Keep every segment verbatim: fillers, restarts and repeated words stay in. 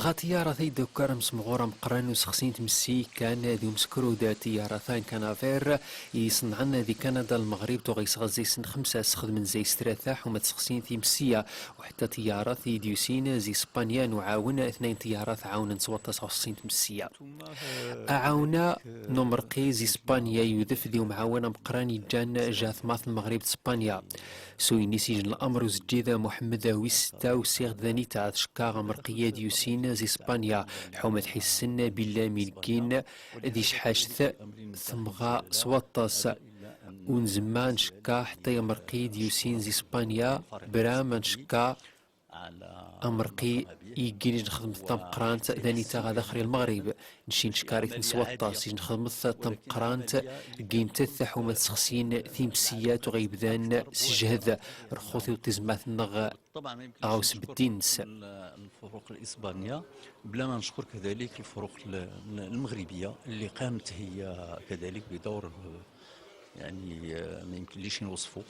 Ɣa tiyarat i d-akkar amesmɣur ameqqran n usexsi n tmessi kan d umeskrud. Tiyarat-a n Canadair i iṣennɛen di Kanada Lmeɣrib tuɣa-s ɣas zey-s n xemsa, sxedmen zey-s tlata ḥuma ad sexsin timsiya. Ḥetta tiyarat i d-yusin zi Spanya n uɛawen, tnayn tiyarat ɛawnen s waṭas ɣef sexsin timsiya. Aɛawen-a n umerqi zi Spanya yudef di umɛawen ameqqran iǧǧan jatmat n Lmeɣrib d Spanya. S uyenni s ijjen lamer uzeǧǧid Muḥemmed wis setta, usiɣ-d d anita ad cekkaɣ amerqi-a d-yusin zi Spanya, ḥuma ad ḥissen billi mi neggin di cḥact temɣa s waṭas. Ur nzemma ad ncekka ḥetta i amerqi d-yusin zi Spanya, bra ma ncekka amerqi i yeggin ijjen xedmet tameqqrant d anita ɣa daxel i Lmeɣrib. Nci ncekkarit-n s waṭas, ijjen xedmet tameqqrant, ggint-t ḥuma ad sexsin timsiya tuɣa ibdan s jehd, rxu tiweṭ tizmat-nneɣ ɣa usbeddin-ns. الفروق الإسبانية، بلا ما نشكر كذلك الفروق ال-، المغربية اللي قامت هي كذلك بدور، يعني، ما يمكنليش نوصفه.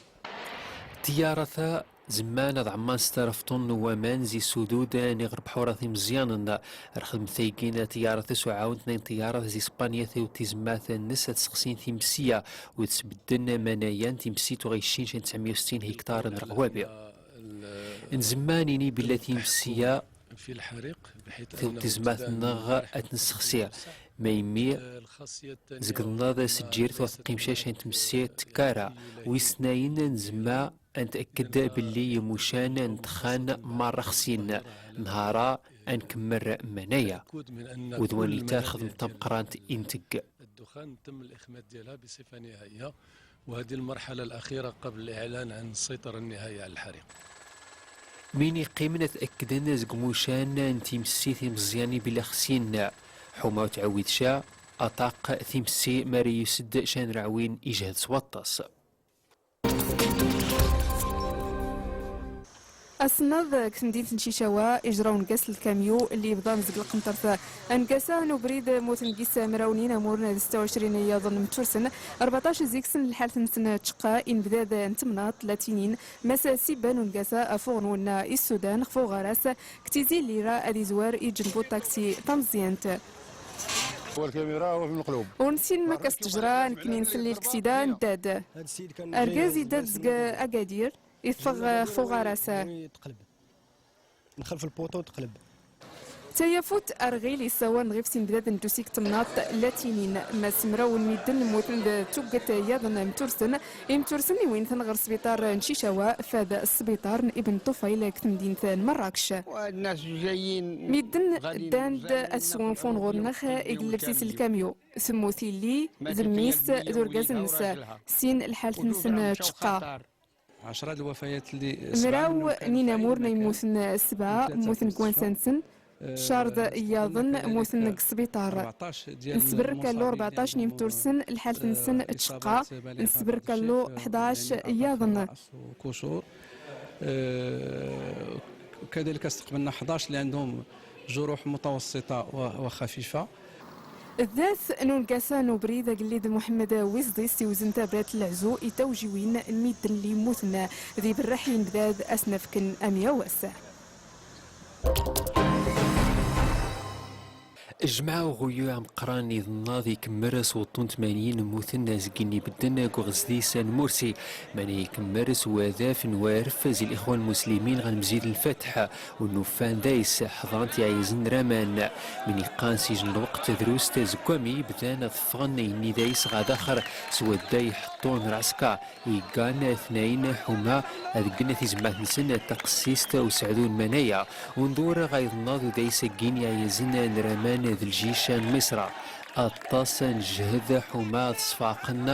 Tiyarat-a zemman ad ɛemman setta alef ṭun n waman zi sudud n iɣer bḥurat imeẓyanen. Ar xedmet aygin tiyarat-a s uɛawen tnayn tiyarat zi Spanya tiweṭ tizmat-nnes ad sexsin timsiya, u ad sbedden manaya n timsi tuɣa iccin cen tesɛemya u settin hiktar n rɣwabi. Nzemma ad nini billi timsiya tiweṭ tizmat-nneɣ ad t-nessexsi. Ma immi zegḍen-aḍ s tǧirt ur teqqim ca cen timsi tekkara. Wis tnayen, nzemma ad ntakked billi imucan n ddexxan marra xsin. Nhar-a ad nkemmel manaya. U d wanita ar xedmet tameqqrant i nteg. الدخان تم الإخماد ديالها بصفة نهائية، وهذه المرحلة الأخيرة قبل الإعلان عن السيطرة النهائية على الحريق. Min iqqimen ad t-akkden zeg imucan n timsi timeẓyanin billi xsin, ḥuma ur tɛawid ca, aṭaq timsi mara yus-d ca n rɛwin ijhed s waṭas. Asennaḍ deg temdint n Cicawa, ijra ungas n lkamyu lli ibḍan zeg lqenṭert. Angas-a n ubrid, muten gis mraw n yinamuren d setta u ɛecrin yaḍen mtursen, rbeɛṭac zeg-sen lḥalt-nsen tceqqa. Inbdad n temnaḍt latinin, mas sibba n ungas-a afuɣ n wenna i Sudan, xef uɣaras, deg Tizi Llira ad izwar iǧen bu ṭaksi tameẓyant. والكاميرا هو في المقلوب. Ur nessin ma kas tejra, nekni nsell i leksida, nedda-d. Argaz idda-d zeg Agadir, iffeɣ xef uɣaras. نخلف البوطو وتقلب. Tayafut, arɣil issawan ɣif-s inbdad n tusik temnaḍt latinin, mas mraw n midden mmuten d tugget yaḍen mtursen, imtursen iwin-ten ɣer sbiṭar n Cicawa, fad sbiṭar n Ibn Ṭufayl deg temdint n Marrakech. والناس جايين. Midden ddan-d ad swanfun ɣur-neɣ, i d llebs-is lkamyu. Temmut illi, d mmi-s, d urgaz-nnes. Sin lḥalt-nsen tceqqa. عشرة الوفيات اللي سمعنا. Mraw n inamuren ay mmuten, sebɛa mmuten deg wansa-nsen, cared yaḍen mmuten deg sbiṭar. Nsberrek allu rbeɛṭac n imtursen lḥalt-nsen tceqqa, nsberrek allu ḥdac yaḍen. كسور. آه، كذلك استقبلنا حداش اللي عندهم جروح متوسطة و-، وخفيفة. Ddat n ungas-a n ubrid, agellid Muḥemmed Wizḍis iwzen tabrat n leɛzu i tawjiwin n midden lli mmuten, d iberreḥ inbdad a sen-afken amyaw wass. Jmaɛ uɣuyu ameqqran iḍnaḍ ikemmer s weṭṭun tmanyin mmuten zeg inna ibedden deg uɣezdis n Mursi, mani ikemmer s wadaf n waref zi Lixwan Lmuslimin ɣer lemzid n Lfatḥ, u nufan dayes ḥḍan-t iɛyazen n raman. Min iqqan s ijjen lweqt drust zeg wami bdan ad ffɣen inna dayes ɣer daxer s wadda iḥeṭṭun n lɛesker. Iggan tnayen ḥuma ad ggen tizmat-nsen taqessist u seɛdun manaya. U nḍur ɣa iḍnaḍ u dayes aggin iɛyazen n raman d ljic n Misra. Aṭas n jehd ḥuma ad ṣfaqen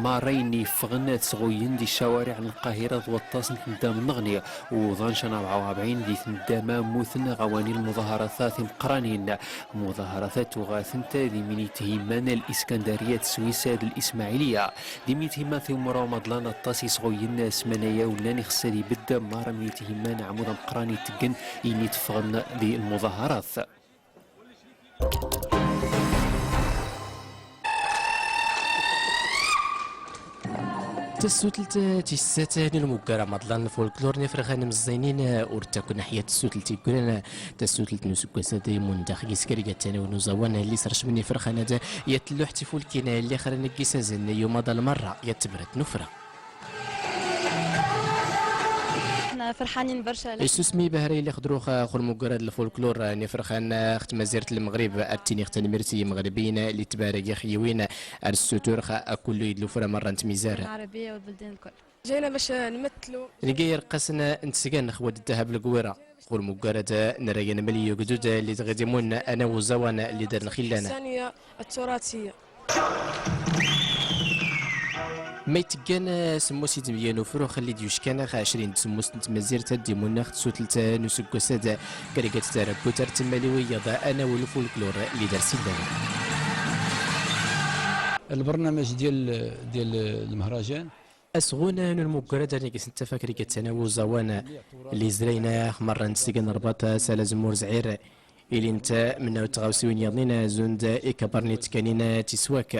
marra inna iffɣen ad sɣuyen di ccawariɛ n Lqahira d waṭas n tneddam n Neɣni. U uḍan can rebɛa u rebɛin di tneddam-a mmuten ɣa wani lmuḍaharatat timeqqranin. Muḍaharatat uɣatent di min ithimman Liskandariya d Swisa d Lismaɛiliya. Di min ithimman tiwmura umaḍlan aṭas isɣuyen s manaya u nnan ixṣṣa ad ibedd marra min ithimman aɛmud ameqqran iteggen inna iteffɣen di lmuḍaharat. Tasutllt tis sat n ulmuggar amaḍlan n lfolklur n iferxan imẓẓiynin, ur takk naḥya tasutllt iggran, tasutllt n usggwas-ad imun dax gis kerga tanaw n uẓawan lli srcmn iferxan-ad, ya tluḥt ifulkin lli xran gis azn n yumaḍ almarra ya tbrat n ufra. Ḥna ferḥanin berca. Issusmi bahra illi xdrux x ulmuggar-ad n lfolklur n iferxan x tmazirt n lmeɣrib, ad ttiniɣ tanmirt i imeɣribiyin lli tbarag ixyiwin, ar ssuturx a kullu idlufra marra n tmizar. العربية والبلدان الكل. جينا باش نمثلوا. Nga irqqasn n tesga-nnex wad ddahab n lgwira. X ulmuggar-ad nra yan mli ugdud lli dɣi d-imun anaw uẓawan lli darn xillan. الثانية التراثية. Ma itteggan semmus idmeyyan ufrux lli d-yuckan x ɛecrin d semmus n tmazirt ad d-imun x tsutllt n usggwas-ad, kerga taragut ar temmali wiyaḍ anaw n lfolklur lli dar s illan. البرنامج ديال، ديال المهرجان. Asɣun n ulmuggar-ad arni gis nttafak kerga tanaw n uẓawan lli izrayn x marra n tesga n Rbaṭ s alazemmur zɛir. Ilin-t mnawt tɣawsiwin yaḍnin zund ikabarn itkanin tiswak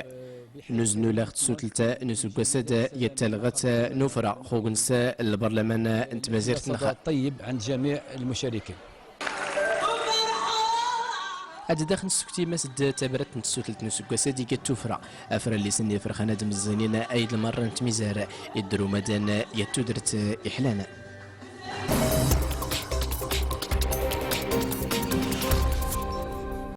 n uznul x tsutllt n usggwas-ad ya talɣat n ufra x ugens n lbarlaman n tmazirt-nnex. طيب عند جميع المشاركين. Ad dax nssukti mas d tabrat n tsutllt n usggwas-ad iga tufra, afrallis n iferxan-ad imẓẓiynin ayd lmarra n tmizar, iddr umadan ya tudrt iḥlan.